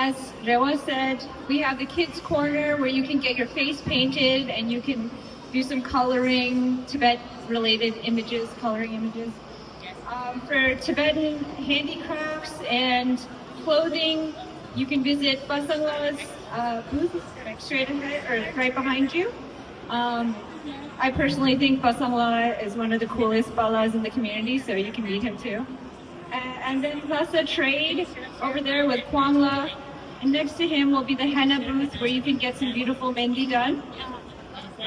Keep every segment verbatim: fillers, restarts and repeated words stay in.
As Rewa said, we have the kids' corner where you can get your face painted and you can do some coloring, Tibet related images, coloring images. Um, for Tibetan handicrafts and clothing, you can visit Pasangla's uh, booth, like, straight ahead or right behind you. Um, I personally think Pasangla is one of the coolest Palas in the community, so you can meet him too. And, and then plus a trade over there with Kwangla. And next to him will be the henna booth where you can get some beautiful mehndi done.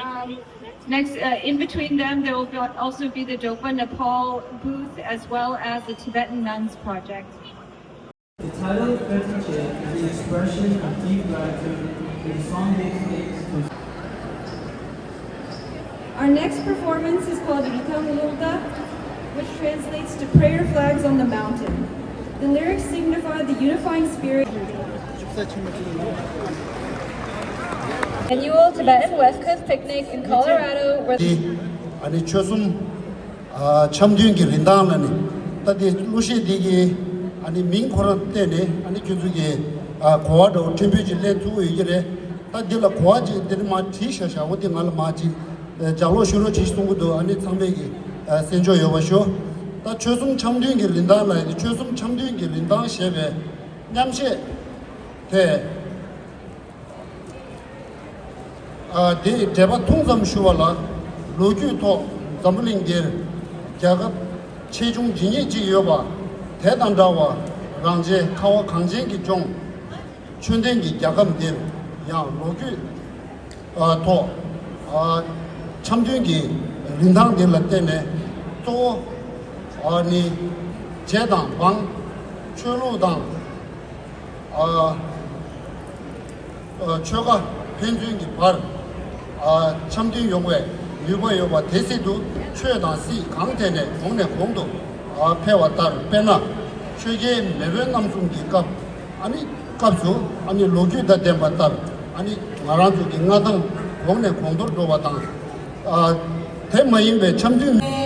Um, next, uh, in between them, there will be, also be the Drokpa Nepal booth as well as the Tibetan Nuns Project. The title of Petriche is the expression of deep gratitude in song-based aids to Our next performance is called Rikang Lulda, which translates to prayer flags on the mountain. The lyrics signify the unifying spirit. Annual Tibetan West Coast Picnic in Colorado, where འདི་ཨ་ནི་ཆོལ་གསུམ་ཨ་འཆམ་མཐུན་གྱི་རིན་ཐང་ལ་ནི་ད་འདི་གླུ་གཞས་འདི་གི་ཨ་ནི་མིང་ཁོ་རང་བལྟས་ནས་ཨ་ནི་ཁྱོད་ཚོ་གི་ཨ་གོ་བ་འདྲ་བོ་ཕྲན་བུ་ཅིག་ལེན་ཐུབ་ཀྱི་ཡོད་ཀྱི་རེད། ད་འདི་ལ་གོ་བ་ཅིག་འདི་ནི་མ་བྲིས་ཤག་ཤག་འོ་འདི་ང་ལ་མ་ཅིག་ལྗགས་ཀློག་ཤོད་རོགས་བྱེད་གསུང་གི་འདུག་ཨ་ནི་ཚང་མས་ཀྱི་ཨ་གསན་འཇོག་ཡོད་པ་ཤོག་ད་ཆོལ་གསུམ་འཆམ་མཐུན་གྱི་རིན་ཐང་ལ་ཡིན་ཆོལ་གསུམ་འཆམ་མཐུན་གྱི་རིན་ཐང་ཞེས་པའི་མཉམ་གཞས་དེ། ཨ་དེའི་འགྲེལ་པ་ཐུང་ཙམ་ཞུ་བ་ལ། ལོ་རྒྱུས་ཐོག་འཛམ་བུ་གླིང་འདིར་རྒྱལ་ཁབ་ཆེ་ཆུང་ཇི་སྙེད་ཅིག་ཡོད་པ། དེ་དང་འདྲ་བར་རང་ཆེ་ཁ་བ་གངས་ཅན་གྱི་ལྗོངས་ཆོས་ལྡན་གྱི་རྒྱལ་ཁབ་འདིར་ཡང་ལོ་རྒྱུས་ཨ་ཐོག་ཨ་འཆམ་མཐུན་གྱི་རིན་ཐང་འདི་ལ་བརྟེན་ནས་གཙོ་བོ་ཨ་ནི་རྗེས་དང་འབངས་ཆོས་ལུགས་དང་། ཨ་ཨ་ཆོལ་ཁ་ཕན་ཚུན་གྱི་བར་ཨ་འཆམ་མཐུན་ཡོང་བའི་ནུས་པ་ཡོད་པ་དེ་སྲིད་དུ་ཆོས་དང་སྲིད་གང་ཐད་ནས་གོང་ནས་གོང་དུ་ཨ་འཕེལ་བ་ལྟར། དཔེར་ན་ཆོས་རྒྱལ་མེས་དབོན་རྣམ་གསུམ་གྱི་སྐབས་ཨ་ནི་སྐབས་སུ་ཨ་ནི་ལོ་རྒྱུས་དང་ལྡན་པ་ལྟར་ཨ་ནི་ང་རང་ཚོ་གི་མངའ་ཐང་གོང་ནས་གོང་མཐོར་འགྲོ་བ་དང་། ཨ་དེ་མ་ཡིན་པའི་འཆམ་མཐུན།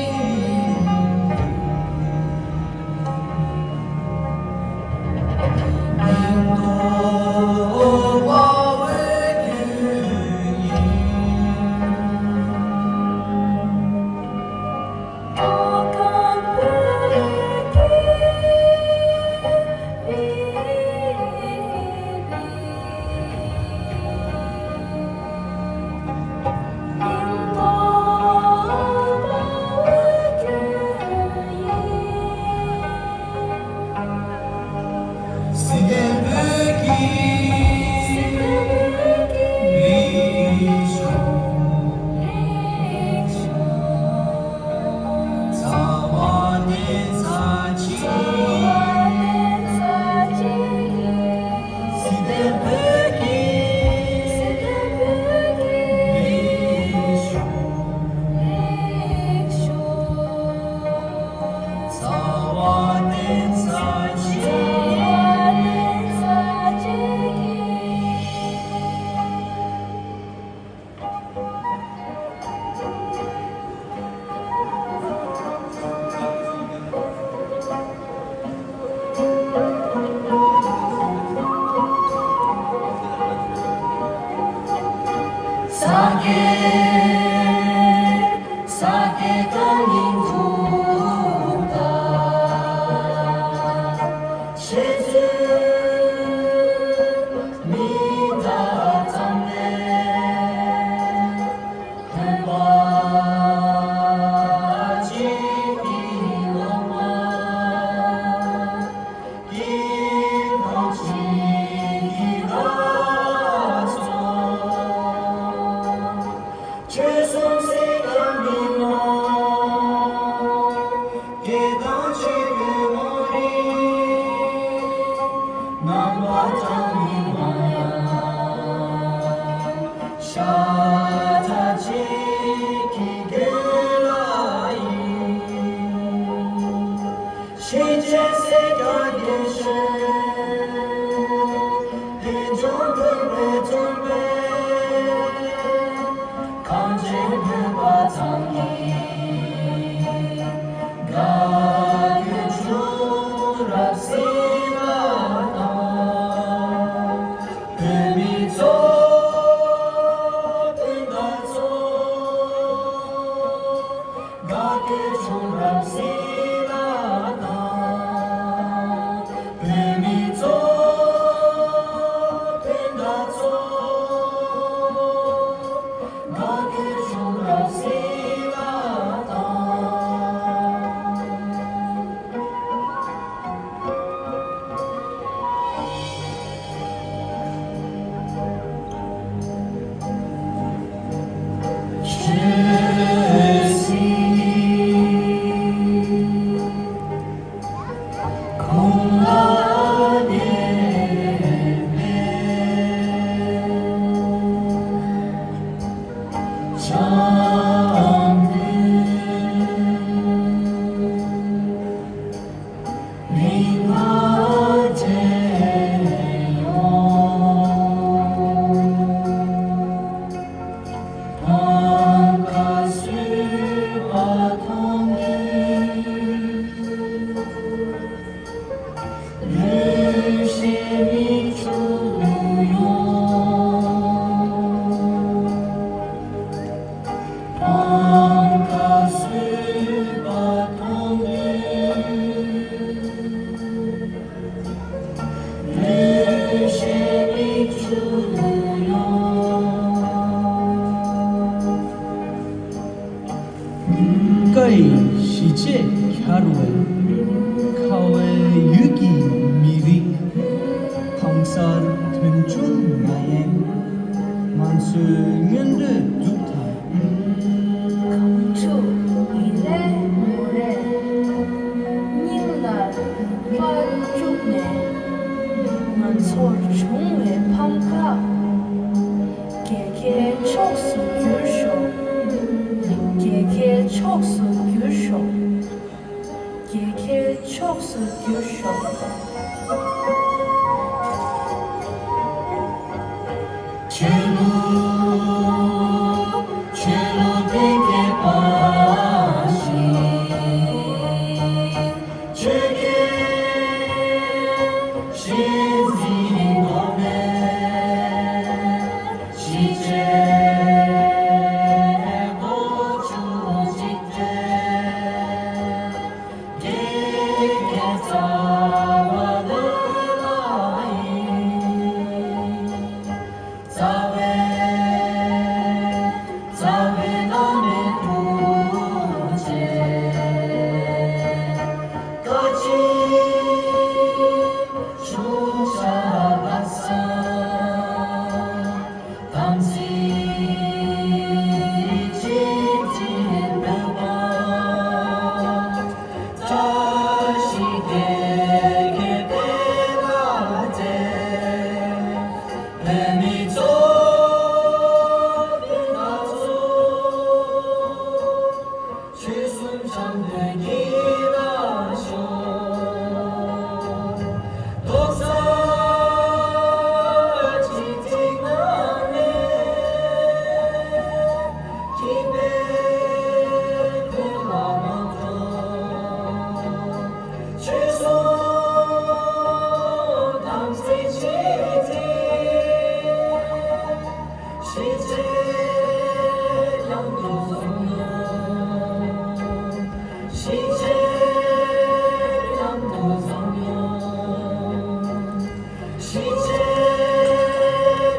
གཞིས་བྱེས་གྱར་བའི་ཁ་བའི་ཡུལ་གྱི་མི་རིགས། གང་སར་དོན་ཆུང་ན་ཡང་ང་ཚོའི་མངོན་འདོད་སྒྲུབ་དང་། གངས་ཕྱུག་ཉི་རལ་མུ་རལ་སྙིང་ལ་སྤར་བཅུག་ནས། ང་ཚོར་བྱུང་བའི་ཕམ་ཁ་རྒྱལ་ཁའི་ཕྱོགས་སུ་བསྒྱུར་ཤོག་རྒྱལ་ཁའི་ཕྱོགས་སུ་བསྒྱུར་ཤོག་རྒྱལ་ཁའི་ཕྱོགས་སུ་བསྒྱུར་ཤོག་ཆོས་ལུགས་ཆོས་ལུགས་གཏན་འཁེལ་པ་ཞིག་ཆོས་ཀྱི་གཞི་འཛིན་ཐོག་ནས་གཞིས་བྱེས་སྒོ་ཕྱུགས་གཅིག་སྒྲིལ། དགེ་རྒན་རྩ་བ་ལས་ལ་ཡིན། རྩ་བའི་རྩ་བའི་བླ་མའི་ཐུགས་རྗེ། བཀའ་ཆེན་ཤུགས་བཞག་ལག་བསམ། དམ་ཚིག་གཅིག་སྒྲིལ་འདོད་པ། བཀྲ་ཤིས་བདེ་སྐྱིད་དེ་ལ་བརྟེན། བོད་མི་ཚོགས་དཔོན་དང་ཚོགས། ཆོལ་གསུམ་འཆམ་མཐུན་གྱི་ལ་ཤོག་རྡོག་རྩ་གཅིག་སྒྲིལ་ངང་ནས། སྐྱིད་པའི་དོན་ལ་མ་འགྲོ། ཆོལ་གསུམ་དམ་ཚིག་གཅིག་སྒྲིལ། གཞིས་བྱེས་མཉམ་དུ་བཟང་ཡོང་། གཞིས་བྱེས་མཉམ་དུ་བཟང་ཡོང་། གཞིས་བྱེས་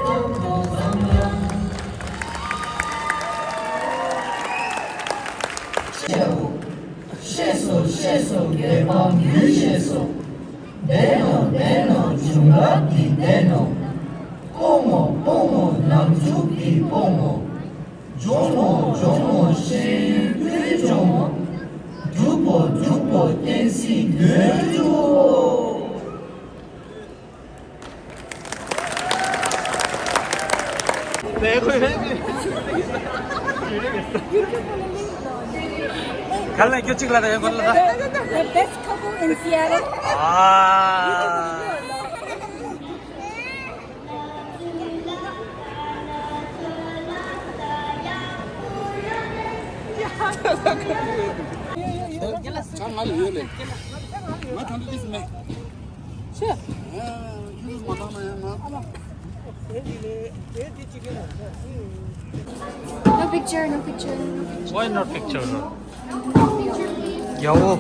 མཉམ་དུ་བཟང་ཡོང་། གཤེགས་སོ་གཤེགས་སོ་རྒྱལ་འབངས་ཡུལ་གཤེགས་སོ། བདེན་ནོ་བདེན་ནོ་བྱུང་རབས་འདི་བདེན་ནོ། སྤོང་ངོ་སྤོང་ངོ་ནང་འཛུགས་འདི་སྤོང་ངོ་། སྦྱོང་ངོ་སྦྱོང་ངོ་ཤེས་ཡོན་ཀུན་སྦྱོང་ངོ་། སྒྲུབ་པོ་སྒྲུབ་པོ་བསྟན་སྲིད་དོན་སྒྲུབ་པོ། ག་ལ་སྐྱོ་གཅིག་ལ་ད་ཡང་གོ་ལ་ད། The best couple in Seattle. ཨ། ང་ལ་ཡོད་ལེ། ང་ད་འདི་ཏིས་མེད། Sure. ཡུལ་མ་བཏང་ན་ཡང་ང་། No picture, no picture, no picture. Why not picture? ཡའོ།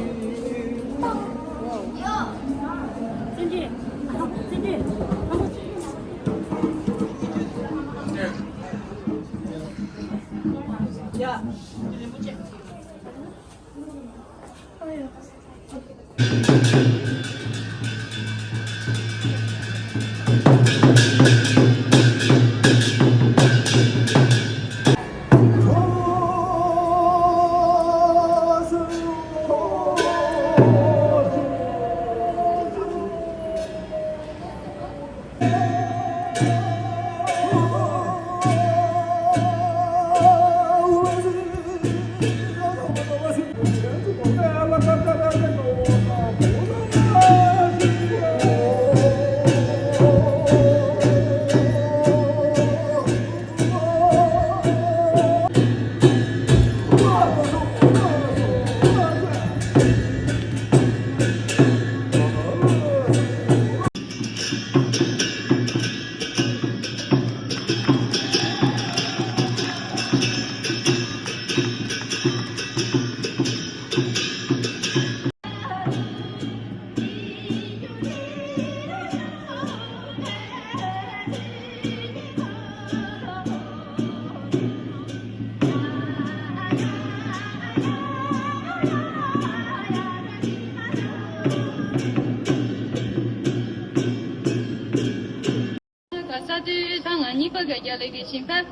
གི་ཞིང་ཕན།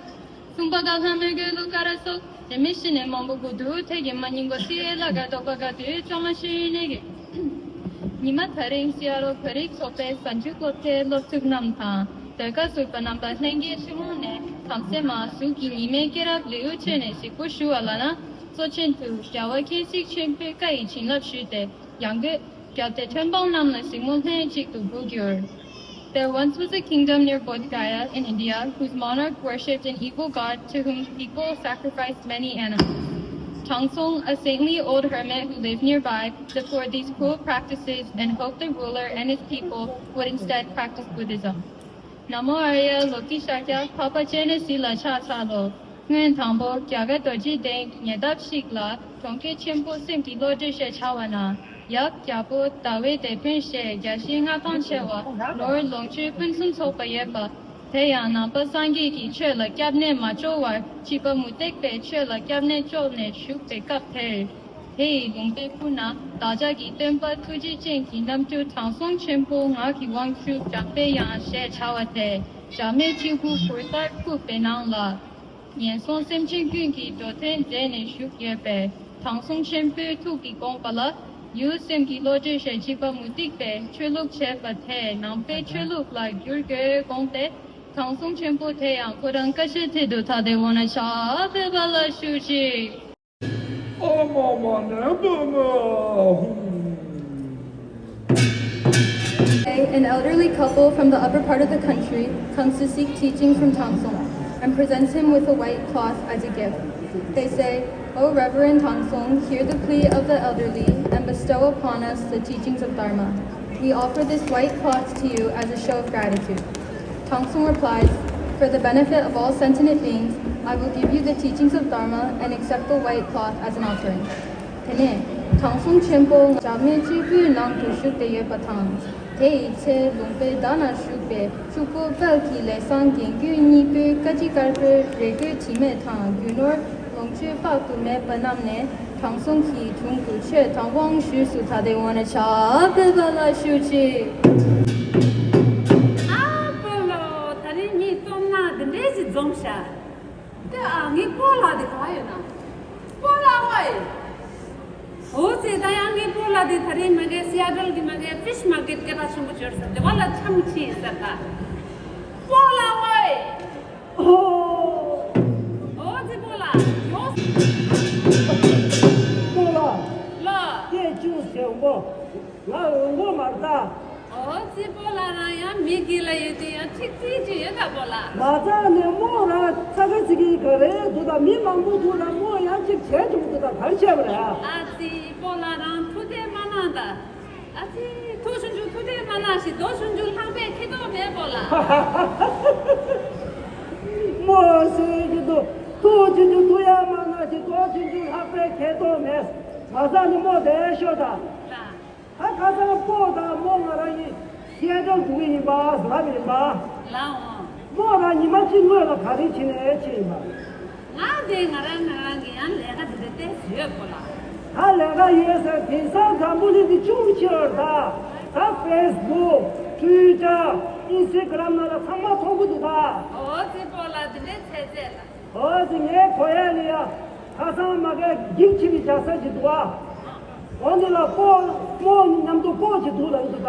གསུམ་པ་ག་ལྷ་མོས་གོས་ལུ་ཀ་ར་སོགས་རྒྱ་མི་ཤི་ནས་མང་པོ་གུ་དུ་ཐེ་གི་མ་ཉིང་གོ་སི་ཨེ་ལ་ག་དོ་པ་ག་དུས་ཅོ་མ་ཤི་ནས་གི། ཉི་མ་ཐ་རིང་སི་ཨ་རོ་བོད་རིགས་ཚོགས་པའི་གཟའ་མཇུག་སློབ་གྲྭའི་སློབ་ཕྲུག་རྣམས་དང་ཟློས་གར་ཟུར་པ་རྣམ་པ་ལྷན་རྒྱས་ཆུ་མོ་ནས་དམ་སེ་མ་ཟུག་གི་ཉི་མའི་སྐྱེས་རབས་ལེའུ་ཆེ་ནས་ཞིག་པོ་ཞུ་བ་ལ་ན། གཙོ་ཆེན་དུ་རྒྱལ་བ་མཁྱེན་བརྩེ་ཆེན་པོའི་བཀའ་ཡི་བྱིན་རླབས་ཞུས་ཏེ། ཡང་སྒོས་རྒྱལ་བསྟན་ཁྲོན་པ་རྣམས་ལ་གཟིགས་མོ་ལྷན་ཅིག་ཏུ་སྒུག་ཡོད། There once was a kingdom near Bodh Gaya in India whose monarch worshipped an evil god to whom people sacrificed many animals. Tang Song, a saintly old hermit who lived nearby, deplored these cruel practices and hoped the ruler and his people would instead practice Buddhism. ན་མོ་ཨཱརྱ་ལོ་ཀི་ཤཱཀྱ་འཕགས་པ་སྤྱན་རས་གཟིགས་ལ་ཕྱག་འཚལ་ལོ། སྔོན་དང་པོ་རྒྱ་གར་རྡོ་རྗེ་གདན་གྱི་ཉེ་འདབས་ཤིག་ལ་གྲོང་ཁྱེར་ཆེན་པོ་སེམས་ཀྱི་བློ་གྲོས་ཞེས་བྱ་བ་ན། ཡབ་རྒྱལ་པོ་ཟླ་བའི་དེད་དཔོན་ཞེས་བརྒྱ་བཞི་ལྔ་སྟོང་ཕྱེ་བ་ནོར་ལོངས་སྤྱོད་ཕུན་སུམ་ཚོགས་པ་ཡོད་པ། དེ་ཡང་ནང་པ་སངས་རྒྱས་ཀྱི་ཆོས་ལ་སྐྱབས་གནས་མ་ལྕོགས་བར་བྱིས་པ་མུ་སྟེགས་པའི་ཆོས་ལ་སྐྱབས་གནས་ལྕོགས་ནས་བཞུགས་པའི་སྐབས་དེར། དེ་ཡི་ལུང་པའི་སྤུ་ན་བདག་ཅག་གི་སྟོན་པ་ཐུགས་རྗེ་ཅན་གྱི་རྣམ་སྤྲུལ་དྲང་སྲོང་ཆེན་པོ་ངག་གི་དབང་ཕྱུག་འཇམ་པའི་དབྱངས་ཞེས་བྱ་བ་དེ་བྱམས་མའི་སྤྱིལ་བུ་གུར་དཀར་ཕུབ་པའི་ནང་ལ། ངན་སོང་སེམས་ཅན་ཀུན་གྱི་འགྲོ་དོན་མཛད་ནས་བཞུགས་ཡོད་པས། དྲང་སྲོང་ཆེན་པོའི་ཐུགས་ཀྱི་དགོངས་པ་ལ། ཡུལ་སེམས་ཀྱི་བློ་གྲོས་ཞེས་བྱིས་པ་མུ་སྟེགས་པས་ཆོས་ལུགས་བྱས་པ་དེ་ནང་པའི་ཆོས་ལུགས་ལ་བསྒྱུར་དགོས་དགོངས་ཏེ། དྲང་སྲོང་ཆེན་པོ་དེ་ཡང་ཁོ་རང་ཀ་ཤའི་ཐད་དུ་ཐ་དད་འོ་ན་ཆ་ཕེབས་པ་ལ་ཞུ་ཅིག། ཨ་མ་མ་ནན་པ་ང་ཧུམ། Today, an elderly couple from the upper part of the country comes to seek teaching from Tangsong and presents him with a white cloth as a gift. They say, O Reverend Tangsong, hear the plea of the elderly and bestow upon us the teachings of Dharma. We offer this white cloth to you as a show of gratitude. Tangsong replies, For the benefit of all sentient beings, I will give you the teachings of Dharma and accept the white cloth as an offering. དེ་ནས་དྲང་སྲོང་ཆེན་པོ་འཇམ་མའི་སྤྱིལ་བུའི་ནང་དུ་བཞུགས་ཏེ་ཡོད་པ་དང་། དེ་ཡི་ཚེ་ལུང་པའི་མདའ་ན་བཞུགས་པའི་ཕྱུག་པོ་དཔལ་གྱི་ལས་བཟང་རྒྱན་གོས་གཉིས་པོའི་ཀ་ཅི་དཀར་པོའི་རས་གོས་དྲི་མེད་དང་རྒྱུ་ནོར་ལོངས་སྤྱོད་དཔག་ཏུ་མེད་པ་བསྣམས་ནས། དྲང་སྲོང་གི་དྲུང་དུ་ཆོས་དང་དབང་ཞུས་སུ་ད་དེ་འོ་ན་ཆ་ཕེབས་པ་ལ་ཞུ་ཅིག། ཨ་ཕོ་ལོ། ད་རིང་ངའི་རྩོམ་ནང་འདི་འདྲས་ཞིག་འཛོམས་ཤག། དེ་ཨ་ངའི་སྤོ་ལགས་དེ་ག་ཡོད་ན། སྤོ་ལགས་ཨོའི། འོ་ཙི་ད་ཡང་ངའི་སྤོ་ལགས་དེ་ད་རིང་མ་གི་སི་ཨ་ཊལ་གི་མ་གི་ཕིཤ་མ་ཀེཊ་སྐད་གྲགས་ཆེན་པོ་བྱོས་ཟེར་དེ་བ་ལ་འཆམ་ཕྱིན་ཟེར་ད། སྤོ་ལགས་ཨོའི། ཨོ། ཨོ་ཙི་སྤོ་ལགས་ཡོ། སྤོ་ལགས། ལགས། སྐད་ཅུང་ཟད་འོང་པོ། ང་འོང་པོ་མ་རེད་ད། ཨོ་ཙི་སྤོ་ལགས་རང་ཡང་མི་དགེ་ལ་ཡོད་དེ་ཡང་ཁྲིག་ཁྲིག་ཅིག་ཡོད་ད་སྤོ་ལགས། མ་རྩ་ནས་མོ་རང་ཚ་ག་ཚི་གི་ག་རེ་འདུག་ད། མི་མང་པོ་འདུག་ད། མོ་ཡང་ཅིག་བྱས་བྱུང་འདུག་ད། ག་རེ་བྱས་པ་རེད་ཨ། ཨ་ཙི་སྤོ་ལགས་རང་ཐུགས་དེ་མ་གནང་ད། ཨ་ཙི། ཐུགས་ཆུང་ཆུང་ཐུགས་དེ་མ་གནང་ཞིག་རྡོ་ཆུང་ཆུང་ལྷག་པའི་ཁེ་ཐོག་མེད་པོ་ལ། མོ་ཟེར་གྱི་འདུག་ཐུགས་ཆུང་ཆུང་ཐུགས་ཡ་མ་གནང་ཞིག་རྡོ་ཆུང་ཆུང་ལྷག་པའི་ཁེ་ཐོག་མེད། མ་ཟ་ནི་མོ་དེ་ཤོད་ད། ད་ཁ་སང་སྤོ་དང་མོ་ང་རང་གཉིས་སི་ཨེ་ཊལ་འགྲོ་གི་ཡིན་པ་ལབ་ཡིན་པ། ལའོ། མོ་རང་ཉི་མ་གཅིག་སྔོན་ལ་ག་རེ་བྱས་ནས་ཕྱིན་ཡིན་པ། ང་དེ་ང་རང་ང་རང་གི་ཡང་ལས་ཀ་དེ་འདྲ་ཏོག་ཙམ་ཡོད་པོ་ལ། ད་ལས་ཀ་ཡོད་ཟེར། དེང་སང་འཛམ་བུ་གླིང་འདི་ཅུང་ཆེ་བར་ད། ད་ཕེ་སི་བུག་ཊུའི་ཊར་ཨིན་སི་ཊ་གྷ་རམ་ནང་ལ་ཚང་མ་མཐོང་གི་འདུག་ད། ཨོ་ཙི་སྤོ་ལགས་དེ་འདྲའི་ཚད་ཚད་ལ། ཨོ་ཙི་ངའི་གོ་ཡ་ལ་ཡ། ཁ་སང་མ་གས་འགྱིག་ཆེ་བའི་རྒྱ་ས་ཅིག་འདུག་ཨ། འོ་འདི་ལ་སྤོ་མོ་མཉམ་དུ་སྤོ་ཅིག་འདུག་ལབ་ཀྱི་འདུག་ད།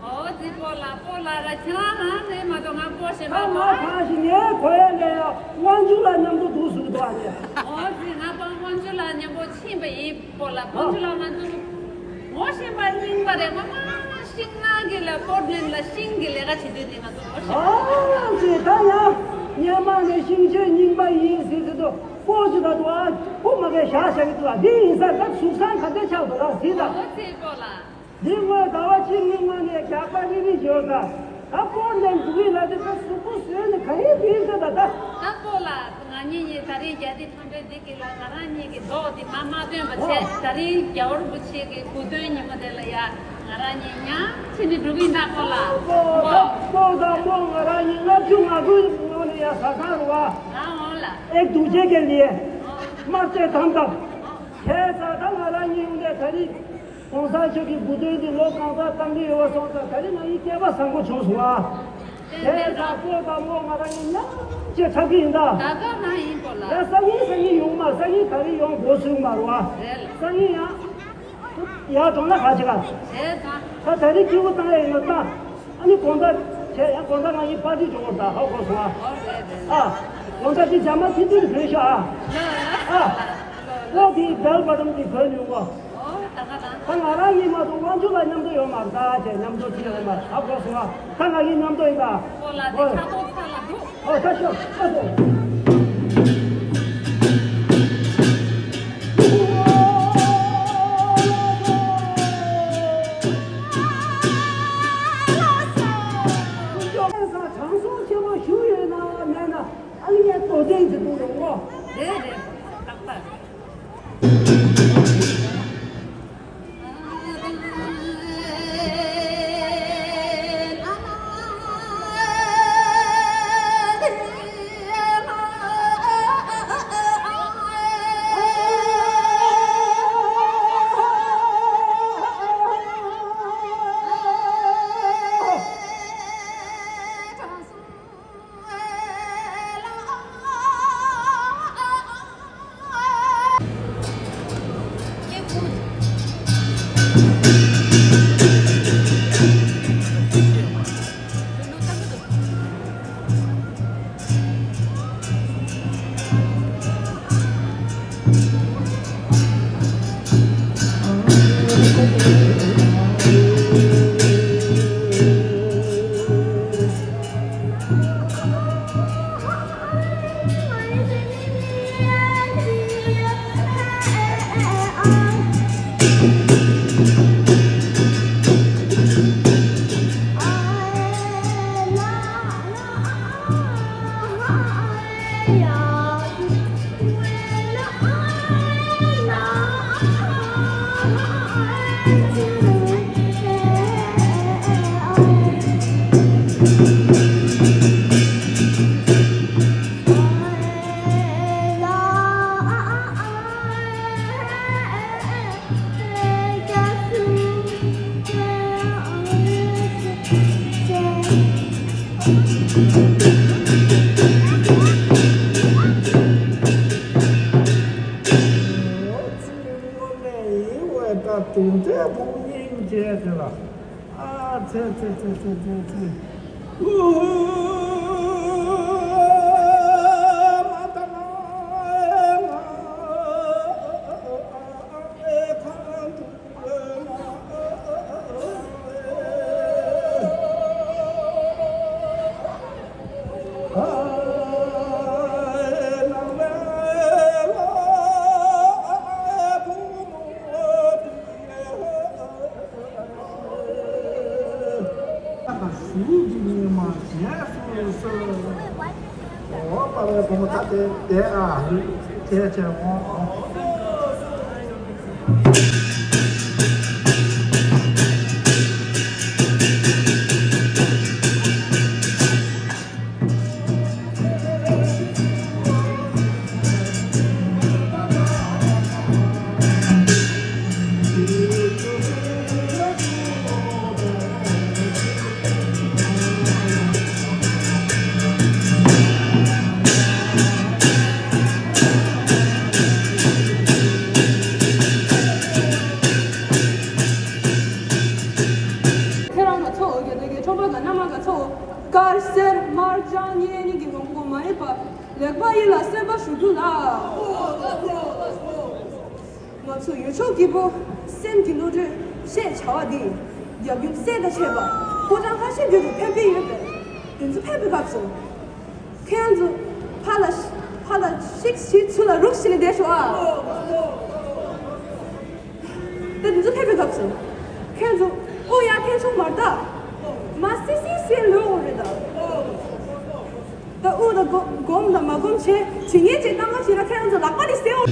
ཨོ་ཙི་སྤོ་ལགས་སྤོ་ལགས་ར་ཁྱེད་རང་རང་རེད་མ་གཏོགས་ང་སྤོ་ཤེས་མ་ད་མ་གཏོགས། ཁ་ཞིག་ངའི་གོ་ཡ་ལ་ཡ་དབང་ཕྱུག་ལགས་མཉམ་དུ་འདུག་ཟེར་གྱི་འདུག་ཨ་ནི། ཨོ་ཙི་ང་པང་དབང་ཕྱུག་ལགས་མཉམ་པོ་ཕྱིན་པ་ཡིན་སྤོ་ལགས། དབང་ཕྱུག་ལགས་མ་འདུག་ངོ་ཤེས་པ་རྙིང་པ་རེད། ང་མ་ཤིང་ནགས་ཀྱི་ལ་པོར་ཊ་ལེན་ལ་ཤིང་གི་ལས་ཀ་བྱེད་དུས་ནས་ང་ཚོ་ངོ་ཤེས་པ། ཨོ་ཙི་ད་ཡ་སྔོན་མ་ནས་ཤིང་ཆེན་རྙིང་པ་ཡིན་ཟེར་ཟེར་དུས་སྤོ་ཅིག་ད་དུ་ཨ་ཁུ་མ་གས་བཞག་བཞག་གི་འདུག་ཨ། འདི་ཡིན་ས་ད་གཟུགས་བཟང་ག་འདྲ་ཆགས་འདུག་ལ་ཟེར་ད། ཨོ་ཙི་སྤོ་ལགས། འདི་སྔོན་ཟླ་བ་གཅིག་གཉིས་སྔོན་ནས་རྒྱགས་པ་རིལ་རིལ་ཡོད་ད། ད་པོར་ཊ་ལེན་འདུག་གི་ལ་དེ་ད་གཟུགས་པོ་བཟོས་ནས་ག་ཡིན་དེ་ཡིན་ད་ད་ད། ད་སྤོ་ལགས་ང་གཉིས་གཉིས་ད་རེས་རྒྱ་དེ་ཐང་པའི་འདི་གི་ལ་ང་རང་གཉིས་ཀྱི་མདོག་འདི་མ་མ་སྟོན་པ་བྱས། ད་རེས་རྒྱལ་བ་རིན་པོ་ཆེ་གི་དགུང་སྟོན་ཉིན་མོ་དེ་ལ་ཡ་ང་རང་གཉིས་མཉམ་ཕྱིན་ནས་འགྲོ་གི་ཡིན་ད་སྤོ་ལགས། སྤོ་ལགས་སྤོ་དང་སྤོ་ང་རང་གཉིས་ལྔ་བཅུ་ང་དགུའི་ངོ་ནས་ཡ་ཟ་ཁང་རུ་བ། ང་འོང་ལ། ཨེ་དུག་ཅེ་གེ་ལི་ཨེ། དམར་ཆས་དམ་དམ། ཁྱེད་ཚ་ད་ང་རང་གཉིས་ཡོང་དེ་ད་རེས། གོང་ས་མཆོག་གི་དགུང་སྟོན་འདི་ལོ་གང་ཙམ་བཏང་གི་ཡོད་པ་སོང་ཙང་ད་རེས་ང་གཉིས་སྐལ་པ་བཟང་པོ་བྱུང་སོང་ཨ། དེ་ལྟར་སྤོ་དང་སྤོ་ང་རང་གཉིས་མཉམ་ ཅེས་ཚ་གི་ཡིན་ད། ད་ག་ན་ཡིན་པོ་ལ། ཡ་སང་ཉིན་སང་ཉིན་ཡོང་མ་སང་ཉིན་ག་རེ་ཡོང་དགོས་སུ་མ་རུ་བ། རེད་ལ། སང་ཉིན་ཡང་། ཡ་གྲོང་ལ་ཁ་ཅིག་ལ། རེད་ད། ད་ད་རེས་སྐྱིད་པོ་བཏང་ཡ་ཡིན་ན་ད། ཨ་ནི་དགོང་དག་བྱས་ཡ་དགོང་དག་ང་ཡི་པར་ཏི་འགྲོ་བར་ད་ཧ་གོ་སོང་ཨ། ཨོ་རེད་རེད། ཨ། དགོང་དག་ཅི་ཇ་མ་ཐི་ཐི་རི་བོས་ཤོག་ཨ། ཨ། ཨོ་དེའི་བེལ་བ་ཏམ་དེ་བོས་ནས་འོང་ཨ། ཨོ་ད་ག་ན། ད་ང་རང་ཡིན་མ་གཏོགས་དབང་ཕྱུག་ལ་མཉམ་དུ་ཡོང་མ་རེད་ད་ཅེས་མཉམ་དུ་ཅི་ཡོང་མ་ཧ་གོ་སོང་ཨ། ད་ང་ཡི་མཉམ་དུ་ཡིན་ད། ཨོ་ལ་དེ་ཁ་དོག་ཚ་ལ་འདུག་ཨོ་ད་ཤོག་ཨ་སོ། དྲང་སྲོང་ཆེན་པོ་བཞུགས་ཡོད་ན་མེད་ན་ཨ་ལི་ཡའི་དོ་དན་གྱི་དུ་རུང་ངོ་། རེད་རེད། རྟག་པར། ཞུགས་ཀྱི་ཉི་མ་གཞན་སུ་གསོལ། འོ་པ་བའི་བུ་མོ་ད་དེ་བསྡད་ཨ། དེ་བྱས་འོང་། ཁྱེད་རང་ག་ཚོ་རྒྱ་ནག་གི་ཁྲོམ་པ་ག་ན་མ་ག་ཚོ་དཀར་སེར་དམར་ལྗང་གཉིས་གཉིས་ཀྱི་ངོ་མ་ཡིན་པ་ལེགས་པ་ཡིན་ལ་སེམས་པ་ཞུ་རྒྱུ་ལ། ང་ཚོ་ཡུལ་ཕྱོགས་ཀྱི་པོ་སེམས་ཀྱི་བློ་གྲོས་ཤེས་བྱ་བ་འདི་རྒྱབ་ཡུམ་སྲས་དང་བཅས་པ་ཕོ་བྲང་ཁ་ཤས་རྒྱུད་དུ་ཕན་པའི་ཡོད་པས་དེ་ཚོ་ཕན་པའི་སྐབས་སུ་ཁྱེད་རང་ཚོ་ཕར་ལ་ཕར་ལ་ཤིག་ཤིག་ཚུར་ལ་རུག་ཤིག་ནས་བསྡད་ཤོག་ཨ། ད་འདི་ཚོ་ཕེབས་པའི་སྐབས་སུ། ཁྱེད་ཚོ་ཨོ་ཡ་ཁྱེད་ཚོ་མར་ད། མ་སི་སི་སི་ལོ་འོ་རེད་ད། ད་ཨུ་ད་གོ་གོམ་ད་མ་གོམ་བྱེད་ཇི་ངེས་ཅིག་གཏམ་པ་བྱེད་ན་ཁྱེད་ཚོ་ལག་པ་དེ་སེ་འོ།